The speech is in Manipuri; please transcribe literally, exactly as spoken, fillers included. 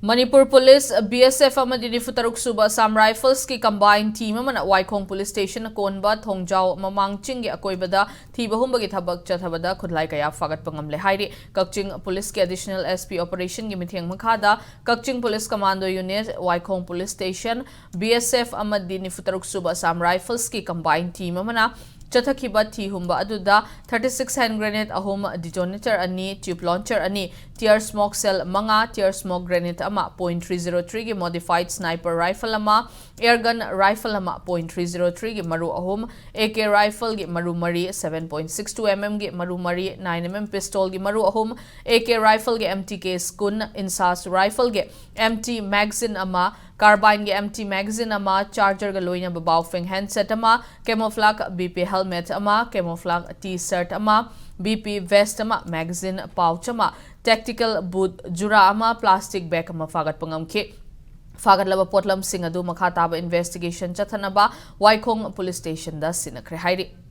Manipur police, B S F ꯑꯃꯗꯤ ꯅꯤꯐꯨ ꯇꯔꯨꯛ ꯁꯨꯕ ꯑꯁꯥꯝ ꯔꯥꯏꯐꯜꯁꯀꯤ ꯀꯝꯕꯥꯏꯟ ꯇꯤꯝ ꯑꯃꯅ ꯋꯥꯏꯈꯣꯡ ꯄꯨꯂꯤꯁ ꯁ꯭ꯇꯦꯁꯟ ꯑꯀꯣꯟꯕ ꯊꯣꯡꯖꯥꯎ ꯃꯃꯥꯡ ꯆꯤꯡꯒꯤ ꯑꯀꯣꯏꯕꯗ ꯊꯤꯕ ꯍꯨꯝꯕꯒꯤ ꯊꯕꯛ ꯆꯠꯊꯕꯗ ꯈꯨꯠꯂꯥꯏ ꯀꯌꯥ ꯐꯥꯒꯠꯄ ꯉꯝꯂꯦ ꯍꯥꯏꯔꯤ꯫ ꯀꯛꯆꯤꯡ ꯄꯨꯂꯤꯁꯀꯤ ꯑꯦꯗꯤꯁꯅꯦꯜ ꯑꯦꯁ ꯄꯤ ꯑꯣꯄꯔꯦꯁꯟꯒꯤ ꯃꯤꯠꯌꯦꯡ ꯃꯈꯥꯗ ꯀꯛꯆꯤꯡ police commando unit, Waikhong police station, B S F ꯑꯃꯗꯤ ꯅꯤꯐꯨ ꯇꯔꯨꯛ ꯁꯨꯕ ꯑꯁꯥꯝ ꯔꯥꯏꯐꯜꯁꯀꯤ ꯀꯝꯕꯥꯏꯟ ꯇꯤꯝ ꯑꯃꯅ ꯆꯠꯊꯈꯤꯕ ꯊꯤ ꯍꯨꯝꯕ ꯑꯗꯨꯗ ꯊꯥꯔꯇꯤ ꯁꯤꯛꯁ ꯍꯦꯟ ꯒ꯭ꯔꯦꯅꯦꯗ ꯑꯍꯨꯝ, ꯗꯤꯇꯣꯅꯦꯇꯔ ꯑꯅꯤ, ꯇ꯭ꯌꯨꯕ ꯂꯣꯟꯆꯔ ꯑꯅꯤ, ꯇꯤꯌꯔ ꯁ꯭ꯃꯣꯛ ꯁꯦꯜ ꯃꯉꯥ, ꯇꯤꯌꯔ ꯁ꯭ꯃꯣꯛ ꯒ꯭ꯔꯦꯅꯦꯗ ꯑꯃ, ꯄꯣꯏꯟ ꯊ꯭ꯔꯤ ꯖꯤꯔꯣ ꯊ꯭ꯔꯤꯒꯤ ꯃꯣꯗꯤꯐꯥꯏꯗ ꯁ꯭ꯅꯥꯏꯄꯔ ꯔꯥꯏꯐꯜ ꯑꯃ, ꯑꯦꯌꯔ ꯒꯟ ꯔꯥꯏꯐꯜ ꯑꯃ, ꯄꯣꯏꯟ ꯊ꯭ꯔꯤ ꯖꯤꯔꯣ ꯊ꯭ꯔꯤꯒꯤ ꯃꯔꯨ ꯑꯍꯨꯝ, ꯑꯦ ꯀꯦ ꯔꯥꯏꯐꯜꯒꯤ ꯃꯔꯨ ꯃꯔꯤ, seven point six two M ꯑꯦꯝꯒꯤ ꯃꯔꯨ ꯃꯔꯤ, ꯅꯥꯏꯟ ꯑꯦꯝ ꯑꯦꯝ ꯄꯤꯁꯇꯣꯜꯒꯤ ꯃꯔꯨ ꯑꯍꯨꯝ, ꯑꯦ ꯀꯦ ꯔꯥꯏꯐꯜꯒꯤ ꯑꯦꯝ ꯇꯤ ꯀꯦꯁ ꯀꯨꯟ, ꯏꯟꯁꯥꯁ ꯔꯥꯏꯐꯜꯒꯤ ꯑꯦꯝ ꯇꯤ ꯃꯦꯒꯥꯖꯤꯟ ꯑꯃ, ꯀꯥꯔꯕꯥꯏꯟꯒꯤ ꯑꯦꯝ ꯇꯤ ꯃꯦꯒꯥꯖꯤꯟ ꯑꯃ, ꯆꯥꯔꯖꯔꯒ ꯂꯣꯏꯅꯕ ꯕꯥꯎꯐꯦꯡ ꯍꯦꯟꯗꯁꯦꯠ ꯑꯃ, ꯀꯦꯃꯣꯐ꯭ꯂꯥꯒ ꯕꯤ ꯄꯤ ꯍꯦꯜꯃꯦꯠ ꯑꯃ, ꯀꯦꯃꯣꯐ꯭ꯂꯥꯒ ꯇꯤ ꯁꯔꯠ ꯑꯃ, ꯕꯤ ꯄꯤ ꯚꯦꯁꯠ ꯑꯃ, ꯃꯦꯒꯥꯖꯤꯟ ꯄꯥꯎꯆ ꯑꯃ, ꯇꯦꯛꯇꯤꯀꯦꯜ ꯕꯨꯠ ꯖꯨꯔꯥ ꯑꯃ, ꯄ꯭ꯂꯥꯁꯇꯤꯛ ꯕꯦꯒ ꯑꯃ ꯐꯥꯒꯠꯄ ꯉꯝꯈꯤ꯫ ꯐꯥꯒꯠꯂꯕ ꯄꯣꯠꯂꯝꯁꯤꯡ ꯑꯗꯨ ꯃꯈꯥ ꯇꯥꯕ ꯏꯟꯚꯦꯁꯇꯤꯒꯦꯁꯟ ꯆꯠꯊꯅꯕ ꯋꯥꯏꯈꯣꯡ ꯄꯨꯂꯤꯁ ꯁ꯭ꯇꯦꯁꯟꯗ ꯁꯤꯟꯅꯈ꯭ꯔꯦ ꯍꯥꯏꯔꯤ꯫